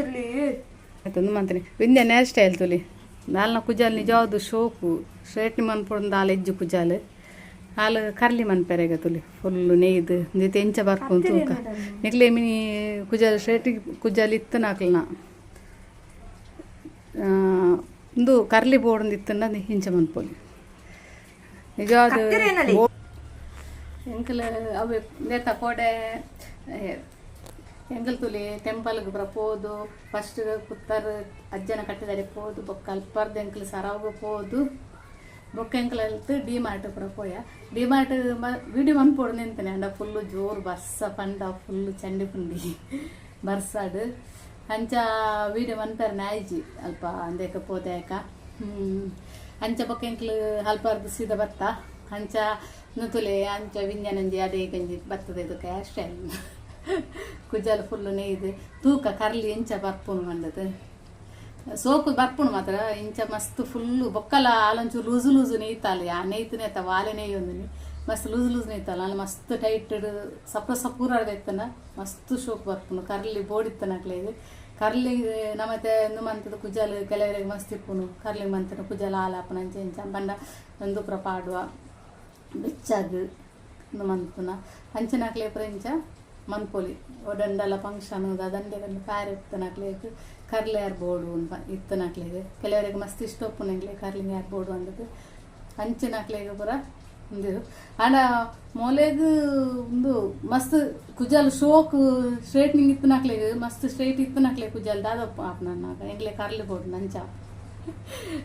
ಇರ್ಲಿ. ಆಯ್ತು ಮಂತ್ರಿ ವಿಂದ್ಯ ನೇರ್ ಸ್ಟೈಲ್ ತುಲಿ ದಾಲ್ನ ಕುಜಾಲ್ ನಿಜವಾದ ಶೋಕು ಸ್ಟ್ರೇಟ್ ಮನ್ಪೊಡು ದಾಲ್ ಎಜ್ಜು ಕುಜಾಲ್ ಹಾಲು ಕರ್ಲಿ ಮನ್ಪೆರೆಗ ತುಲಿ ಫುಲ್ಲು ನೇಯ್ದು ಇಂದೈತೆ ಎಂಚ ಬರ್ಪುಂಡು ತೂಕ ನಿಕ್ಲೆ ಮಿನಿ ಕುಜಾಲ್ ಸ್ಟ್ರೇಟ್ ಕುಜಾಲ್ ಇತ್ತು ನಾಕ್ಲನ ಇಂದು ಕರ್ಲಿ ಬೋರ್ಡ್ ಇತ್ತಂಡ ಇಂಚ ಮನ್ಪೊಲಿ ನಿಜವಾದ. ಕತ್ತಿರೇನಲೆ? ಎಂಕಲ್ ಅವೆ ನೇತ ಕೋಡೆ ಎಂಕಲ್ ತುಲಿ ಟೆಂಪಲ್ಗೆ ಪೂರ ಪೋದು ಫಸ್ಟ್ ಪುತ್ತರ್ ಅಜ್ಜನ ಕಟ್ಟಿದರೆ ಪೋದು ಬೊಕ್ಕ ಅಲ್ಪರ್ದು ಎಂಕಲ್ ಸರಾವ್ಗ್ ಪೋದು ಬೊಕ್ಕ ಎಂಕಲ್ ಅಲ್ತ್ ಡಿ ಮಾರ್ಟ್ ಪೂರ ಪೋಯ. ಡಿ ಮಾರ್ಟ್ ವಿಡಿಯೋ ಮನ್ಪೊಡು ನಿಂತನೆ ಅಂಡ ಫುಲ್ಲು ಜೋರು ಬರ್ಸ ಪಂಡ ಫುಲ್ಲು ಚಂಡಿ ಪುಂಡಿ ಬರ್ಸಾಡ್ ಅಂಚ ವಿಡಿಯೋ ಮನ್ಪೆರ್ ನಾಯಿಜಿ ಅಲ್ಪ ಅಂದೇಕ ಪೋದೇಕ. ಅಂಚ ಬೊಕ್ಕ ಎಂಕ್ಲು ಅಲ್ಪರ್ದು ಸೀದಾ ಬತ್ತ ಅಂಚ ನುತುಲೆ ಅಂಚ ವಿಂಜನಂಜಿ ಅದೇ ಗಂಜಿ ಬರ್ತದೆ. ಇದಕ್ಕೆ ಅಷ್ಟೇ ಕುಜಲ್ ಫುಲ್ಲು ನೇಯ್ದು ತೂಕ ಕರ್ಲಿ ಎಂಚ ಬರ್ಪುನು ಬಂದದ್ದು ಸೋಕು ಬರ್ಪುಣು ಮಾತ್ರ ಇಂಚ ಮಸ್ತ್ ಫುಲ್ಲು ಬೊಕ್ಕಲ ಆಲೊಂಚೂರು ಲೂಸು ಲೂಸು ನೇಯ್ತಾಲೆ. ಆ ನೇಯ್ತು ನೇತ ವಾಲೆ ನೇಯ್ಯೊಂದಿನಿ ಮಸ್ತ್ ಲೂಸ್ ಲೂಸ್ ನೇಯ್ತಾಲ ಅಲ್ಲಿ ಮಸ್ತ್ ಟೈಟ್ ಸಪ್ರ ಸಪೂರ ಇತ್ತನ ಮಸ್ತ್ ಶೋಕ್ ಬರ್ಪುನು. ಕರ್ಲಿ ಬೋಡಿತ್ತನಕ್ಲೆಗ್ ಕರ್ಲಿ ನಮತೆ ಇಂದು ಮಂತದ ಕುಜಲ್ ಕೆಲವರಿಗೆ ಮಸ್ತ್ ಇಪ್ಪುನು ಕರ್ಲಿ ಮಂತನ ಕುಜಲ್ ಆಲಾಪುನ ಅಂಚ ಇಂಚ ಪಂಡ ಒಂದು ಪೂರ ಪಾಡುವ ಬೆಚ್ಚಾಗ್ ಇಂದು ಮಂತುನ ಅಂಚಿನಕ್ಲೆ ಪೂರ ಇಂಚ ಮನ್ಪೊಲಿ. ಒಡಂಡಲ ಫಂಕ್ಷನ್ ದಂಡೆ ಪ್ಯಾರ್ ಇತ್ತನಕ್ಲೆಗ್ ಕರ್ಲಿ ಯಾರ್ ಬೋಡು ಇತ್ತನಕ್ಲೆಗ್ ಕೆಲವರಿಗೆ ಮಸ್ತ್ ಇಷ್ಟ ಉಪ್ಪುನಂಗ್ಲೆ ಕರ್ಲಿಂಗ್ ಯಾರ್ ಬೋಡು ಅಂದದ್ದು ಅಂಚಿನಕ್ಲೆಗ್ ಪೂರ ಉಂದು. ಆಂಡ ಮೋಲೆಗ್ ಉಂದು ಮಸ್ತ್ ಕುಜಲ್ ಶೋಕ್ ಸ್ಟ್ರೇಟ್ನಿಂಗ್ ಇತ್ತನಕ್ಲೆಗ್ ಮಸ್ತ್ ಸ್ಟ್ರೈಟ್ ಇತ್ತನಕ್ಲೆ ಕುಜಲ್ ದಾದಪ್ಪ ಆಪುನ ಎಂಕ್ಲೆ ಕರ್ಲಿ ಬೋಡು ನಂಚ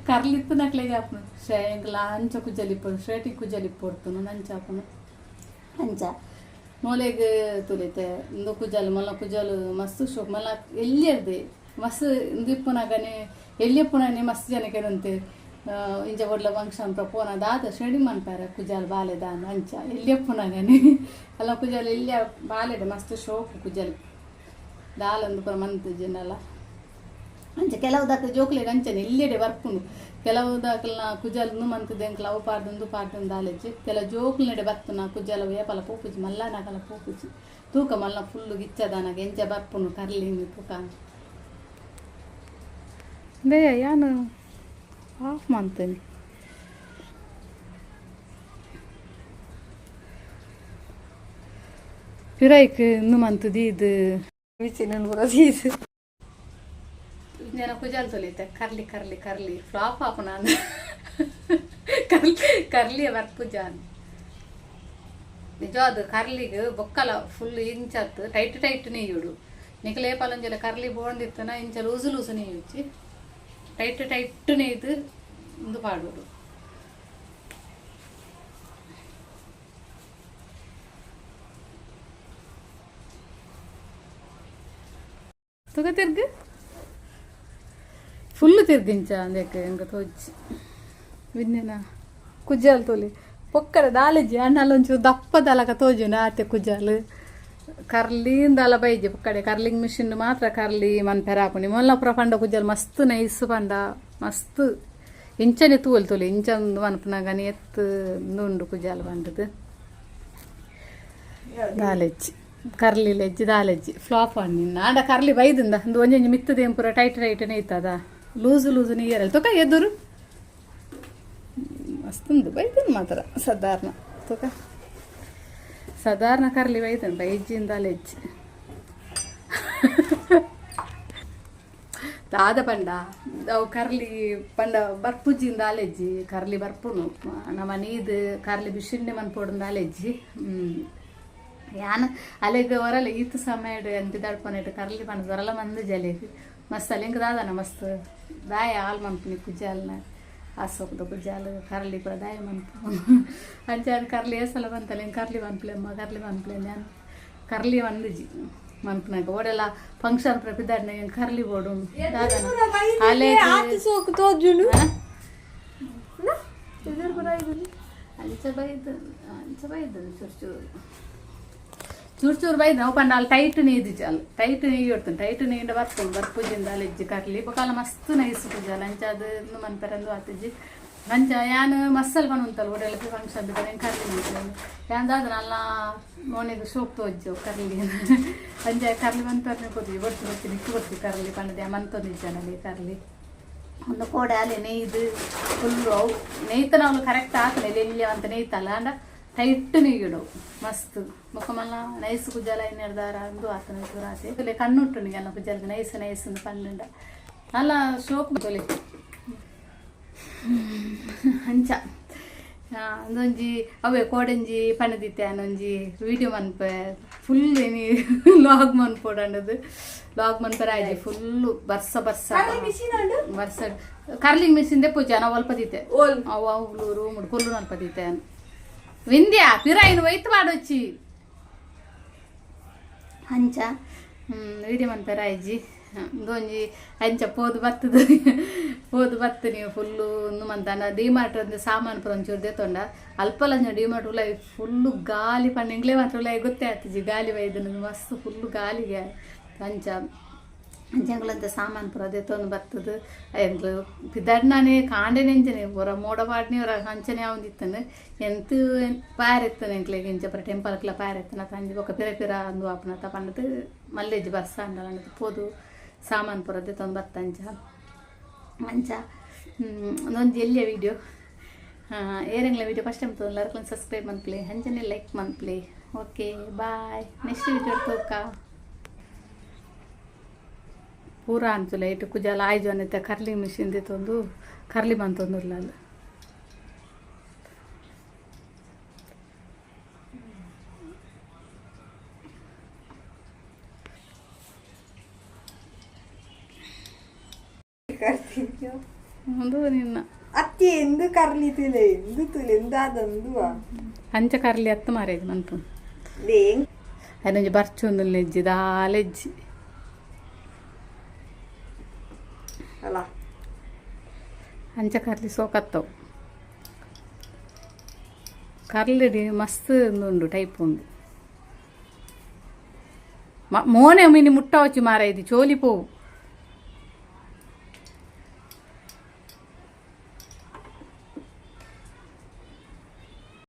ಕರ್ಲಿ ಇತ್ತನಕ್ಲೆಗ್ ಆಪುನು ಶೇ ಎಂಕ್ಲ ಅಂಚ ಕುಜಲ್ ಇಪ್ಪೊಡು ಸ್ಟ್ರೇಟಿಗೆ ಕುಜಲ್ ಇಪ್ಪೊಡ್ತುನು ನಂಚ ಆಪುನು. ಅಂಚ ಮೋಲೆಗ್ ತುಲಿತೆ ಇಂದು ಕುಜಲ್ ಮಲ್ಲ ಕುಜಲ್ ಮಸ್ತ್ ಶೋಕ್ ಮಲ್ಲ ಎಲ್ಲಿರ್ದೆ ಮಸ್ತ್ ಇಂದು ಇಪ್ಪುನಗನೆ ಎಲ್ಲಿ ಇಪ್ಪುನನೆ ಮಸ್ತ್ ಜನಕ್ಕೆ ಅಂತೆ ಇಂಚ ಒಡ್ಲ ಫಂಕ್ಷನ್ ಪೋನ ದಾದ ಶೆಡಿ ಮನ್ಪಾರ ಕುಜಾಲ್ ಬಾಲೆ ದಾನ ಅಂಚ ಎಲ್ಲಿ ಇಪ್ಪುನಗನೆ ಅಲ್ಲ ಕುಜಾಲ್ ಎಲ್ಲಿ ಬಾಲೆಡೆ ಮಸ್ತ್ ಶೋಕು ಕುಜಲ್ ದಾಲಂದು ಪೂರ ಮಂತ್ ಜನಲ. ಅಂಚ ಕೆಲವು ದಾಕ ಜೋಕ್ಲೆಗ್ ಅಂಚನೆ ಎಲ್ಲೆಡೆ ಬರ್ಪುಂಡು. ಕೆಲವು ದಾಕಲ್ನ ಕುಜಲ್ ಮಂತದ ಎಂಕ್ಲ ಅವು ಪಾಡ್ದು ಪಾಡ್ದು ದಾಲೆಜ್ಜಿ ಕೆಲವು ಜೋಕ್ಲೆಡೆ ಬತ್ತುನ ಕುಜಲ ಏಪಲ ಪೋಪುಜಿ ಮಲ್ಲ ನಕಲ ಪೋಪುಜಿ. ತೂಕ ಮಲ್ಲ ಫುಲ್ಲು ಗಿಚ್ಚದಾನಾಗ ಎಂಚ ಬರ್ಪುಂಡು ಕರ್ಲಿ ತೂಕ they ಯಾನು ಆಫ್ ಮಾಡ್ತೇನೆ. ಪಿರೈಕ್ ಇಂದು ಮಂತದಿ ಇದು ಮಿಚಿನ ಪೂರ ದೀದ್ ಜನ ಕುಜಾಲ್ ತೊಲಿತೆ ಕರ್ಲಿ ಕರ್ಲಿ ಕರ್ಲಿ ಫ್ಲಾಪ್ ಆಪುನ ಕರ್ಲಿ ಕರ್ಲಿ ಬರ್ಪುಜಾನ್ ನಿಜವಾದ ಕರ್ಲಿಗ್ ಬೊಕ್ಕಲ ಫುಲ್ ಇಂಚತ್ತು ಟೈಟ್ ಟೈಟ್ ನೇಯುಡು ನಿಕಲೇ ಪಲಂಜಲ ಕರ್ಲಿ ಬೋಂಡಿತ್ತನ ಇಂಚ ಲೂಸು ಲೂಸು ನೇಯುಚ್ಚಿ ಟೈಟ್ ಟೈಟ್ ನೇಯ್ದು ಇಂದು ಪಾಡೋಡು. ತುಗ ತಿರ್ಗು ಫುಲ್ ತಿರ್ದಿಂಚ ಅಂದೆಕ್ ಎಂಕ ತೋಜಿ ವಿನ್ಯನ ಕುಜ್ಜಾಲ್ ತೋಲಿ ಪೊಕ್ಕಡೆ ದಾಲೆಜ್ಜಿ ಅಣ್ಣಲ ಒಂಚೂರು ದಪ್ಪದಲಕ ತೋಜುಂಡು ಆತೆ ಕುಜಾಲ್ ಕರ್ಲಿಂದಲ ಬೈಜಿ ಪೊಕ್ಕಡೆ ಕರ್ಲಿಂಗ್ ಮಿಷಿನ್ ಮಾತ್ರ ಕರ್ಲಿ ಮನ್ಪೆರ ಆಪುನಿ. ಮೊಲ್ಲ ಪೂರ ಪಂಡ ಕುಜಾಲ್ ಮಸ್ತ್ ನೈಸ್ ಪಂಡ ಮಸ್ತ್ ಇಂಚನೆ ತೂವಲ್ ತೋಲಿ ಇಂಚ ಮನ್ಪುನಗನೆ ಎತ್ತು ಉಂಡು ಕುಜಾಲ್ ಪಂಡದು ದಾಲೆಜ್ಜಿ ಕರ್ಲಿ ಲೆಜ್ಜಿ ದಾಲೆಜ್ಜಿ ಫ್ಲಾಪ್ ನಿನ್ನ ಆಂಡ ಕರ್ಲಿ ಬೈದಿಂದ ಒಂದು ಒಂಜೊಂಜಿ ಮಿತ್ತದ ಪೂರ ಟೈಟ್ ಟೈಟ್ ನೇಯ್ತದ ಲೂಸು ಲೂಸು ನೀರಲ್ಲ ತೂಕ ಎದುರು ಮಸ್ತುಂದು ಬೈದನ್ ಮಾತ್ರ ಸಾಧಾರಣ ತೂಕ ಸಾಧಾರಣ ಕರ್ಲಿ ಬೈದನ್ ಬೈಜಿಂದ ಲೆಜ್ಜಿ ದಾದ ಪಂಡ ಅವು ಕರ್ಲಿ ಪಂಡ ಬರ್ಪುಜಿಂದ ಅಲೆಜ್ಜಿ ಕರ್ಲಿ ಬರ್ಪುನು ನಮ್ಮ ನೀದು ಕರ್ಲಿ ಬಿಸಿಣ್ಣೆ ಮನ್ಪೊಡುಂದ ಅಲೆಜ್ಜಿ. ಯಾನ್ ಅಲೆಗ್ ವರಲ ಈತ್ ಸಮಯ ಅಂತಿ ಕರ್ಲಿ ಪಂಡ ವರಲ ಮಂದು ಜಲೆಗ್ ಮಸ್ತ್ ಅಲೆಂಕ್ ದಾದನ ಮಸ್ತ್ ದಾಯ ಹಾಲ್ ಮನ್ಪುನಿ ಕುಜಾಲ್ನ ಆ ಸೊಪ್ಪದ ಕುಜಾಲ್ ಕರ್ಲಿ ಪೂರ ದಾಯ ಮನ್ಪು ಅಂಚ ಕರ್ಲಿ ಏಸಲ ಬಂತಲ್ಲ ಹಿಂಗೆ ಕರ್ಲಿ ಮನ್ಪ್ಲೆ ಅಮ್ಮ ಕರ್ಲಿ ಮನ್ಪ್ಲೆ ನಾನು ಕರ್ಲಿ ಮಂದಿಜಿ ಮನ್ಪುನಾಗ ಓಡೆಲ್ಲ ಫಂಕ್ಷನ್ ಪ್ರಪಿದಾಡ್ನ ಕರ್ಲಿ ಬೋಡು ದಾದನ ಅಲೆಗ್ ಆತ್ ಸೋಕು ತೋಜುಂಡು. ಅಂಚ ಬೈದು ಅಂಚ ಬೈದು ಚೂರು ಚೂರು ಚೂರು ಚೂರು ಬೈದು ನಾವು ಪಂಡ ಅಲ್ಲಿ ಟೈಟ್ ನೀದಿಜಿ ಅಲ್ಲಿ ಟೈಟ್ ನೀಯ್ಯೊಡ್ತಾನೆ ಟೈಟ್ ನೀಂಡ ಬರ್ಪುಂಡು ಬರ್ಪುಜಿಂದ ಅಲೆಜ್ಜಿ ಕರ್ಲಿ ಬೊಕ ಅಲ್ಲ ಮಸ್ತ್ ನೈಸ್ ಪೂಜಾಲ ಅಂಚ ಅದು ಮನ್ಪೆರಂದು ಆತಿಜಿ. ಅಂಚ ಯಾನ್ ಮಸ್ಸಲ್ ಪಣುಂತಲ್ ಒಡೆಲ ಫಂಕ್ಷನ್ ಬಿಟ್ಟರೆ ಕರ್ಲಿ ಮಂತಲ್ ಯಾನ್ ದಾದ ನಲ್ಲ ಮೋನೆಗ್ ಸೋಪ್ ತೋಜ್ಜು ಕರ್ಲಿ. ಅಂಚ ಕರ್ಲಿ ಮಂತರ್ನೆ ಕೊರ್ತಿ ಬೊರ್ಚಿ ಬೊರ್ಚಿ ನಿಕ್ಕು ಬೊರ್ಚಿ ಕರ್ಲಿ ಪಂಡದೆ ಮಂತೊಂದಿಜ್ಜನಲ್ಲಿ ಕರ್ಲಿ. ಒಂದು ಕೋಡೆ ಅಲೆ ನೆಯ್ದು ಫುಲ್ಲು ಅವು ನೆಯ್ತನ ಅವಳು ಕರೆಕ್ಟ್ ಆತಲೆ ಎಲ್ಲಿ ಅಂತ ನೆಯ್ತಲ್ಲ ಅಂಡ ಟೈಟ್ ನೆಯ್ಯಿಡು ಮಸ್ತ್ ಮುಖಮಲ್ಲ ನೈಸ್ ಕುಜಲ ಇನ್ನೆರ್ದಾರ ಅಂದು ಆತನ ಚೂರಾತೆ ಕಣ್ಣುಟ್ಟು ನಿಗೆಲ್ಲ ಕುಜಲ್ಗೆ ನೈಸ್ ನೈಸ್ ಅಂದು ಪಂಡುಂಡ ಅಲ್ಲ ಶೋಕ್ ತೊಲೆ ಅಂಚ ಅಂದೊಂಜಿ ಅವೇ ಕೋಡಂಜಿ ಪಣದಿತ್ತೆ ಅನ್ನೊಂಜಿ ವಿಡಿಯೋ ಮನ್ಪೆ ಫುಲ್ ಏನಿ ಲಾಗ್ ಮನ್ಪೋಡಂಡದು ಲಾಗ್ ಮನ್ಪೆರ ಆಯ್ತು ಫುಲ್ಲು ಬರ್ಸ ಬರ್ಸ ಬರ್ಸ ಕರ್ಲಿಂಗ್ ಮಿಷಿನ್ ದೆಪ್ಪುಜಿ ನಾವು ಅಲ್ಪ ದಿತ್ತೆ ಅವು ಅವುಲು ರೂಮ್ ಕೊಲ್ಲು ನಲ್ಪ ದಿತ್ತೆ. ವಿಂದ್ಯಾ ಪಿರಾಯಿನ ಒಯ್ತು ಪಾಡೊಚ್ಚಿ. ಅಂಚ ವಿಡಿಯೋ ಮನ್ಪೆರ ಆಯ್ಜಿ. ಒಂಜಿ ಅಂಚ ಪೋದು ಬತ್ತದ ಪೋದು ಬತ್ತು ನೀವು ಫುಲ್ಲು ಒಂದು ಮಂತಾನ ಡಿ ಮಾರ್ಟ್ ಒಂದು ಸಾಮಾನು ಪೂರ ಒಂಚೂರು ದೇತೊಂಡ ಅಲ್ಪಲ ಡಿ ಮಾರ್ಟ್ ಉಲಾಯಿ ಫುಲ್ಲು ಗಾಲಿ ಪಂಡ ಇಂಗ್ಲೇ ಮಾತ್ರ ಉಲಾಯಿ ಗೊತ್ತೇ ಆತಿಜಿ ಗಾಲಿ ಬೈದನ ಮಸ್ತ್ ಫುಲ್ಲು ಗಾಲಿಗೆ. ಅಂಚ ಅಂಚ ಸಾಮಾನು ಪೂರ ದೆತ್ತೊಂದು ಬತ್ತದ. ಎಂಕ್ಲು ಪಿದಡ್ನಾನೆ ಕಾಂಡೆ ನೆಂಚನೆ ಪೂರ ಮೋಡ ಪಾಡ್ನಿ ಹೊರ ಅಂಚನೆ ಆವೊಂದಿತ್ತಂದು ಎಂತ ಪಾರೆತ್ತನ ಎಂಕ್ಲೆಗ್ ಇಂಚ ಪೂರ ಟೆಂಪಲ್ಕ್ಲ ಪಾರೆತ್ತನ ತಂಜಿ ಬೊಕ ಪಿರ ಪಿರ ಅಂದು ಆಪುನತ ಪಂಡದು ಮಲ್ಲೆಜ್ಜಿ ಬರ್ಸ ಅಂಡಲ ಪೋದು ಸಾಮಾನು ಪೂರ ದೆತ್ತೊಂದು ಬತ್ತ. ಅಂಚ ಅಂಚ ಒಂದೊಂದು ಎಲ್ಲಿಯ ವಿಡಿಯೋ ಏರೆಂಗ್ಲ ವಿಡಿಯೋ ಫಸ್ಟ್ ಟೈಮ್ ತೋಲ್ಲ ಸಬ್ಸ್ಕ್ರೈಬ್ ಮನ್ಪ್ಲೆ ಅಂಚನೆ ಲೈಕ್ ಮನ್ಪ್ಲೆ. ಓಕೆ ಬಾಯ್, ನೆಕ್ಸ್ಟ್ ವಿಡಿಯೋ ತೋಕ. ಪೂರ ಅಂಚುಲ ಇಟ್ಟು ಕುಜಾಲ ಆಯ್ಜು ಅನ್ನತ್ತೆ ಕರ್ಲಿ ಮಿಷಿನ್ ತಂದು ಕರ್ಲಿ ಬಂತೊಂದುಲ್ಲ ಅದು. ಒಂದು ನಿನ್ನ ಅತ್ತಿ ಎಂದು ಕರ್ಲಿ ತುಲೆ ಎಂದು ತುಲೆ ಎಂದಾದಂದು. ಅಂಚ ಕರ್ಲಿ ಅತ್ತು ಮಾರೇಜ್ ಮನ್ಪು ಅದೊಂಜಿ ಬರ್ಚೊಂದು ಲೆಜ್ಜಿ ದಾಲೆಜ್ಜಿ. ಅಲ್ಲ. ಅಂಚ ಕರ್ಲಿ ಸೋಕತ್ತವು ಕರ್ಲಿಡಿ ಮಸ್ತ್ ಉಂಡು ಟೈಪ್ ಉಂಡು. ಮೋನೆ ಮಿನಿ ಮುಟ್ಟಾವಚ್ಚಿ ಮಾರ ಇದು ಚೋಲಿ ಪೋವು.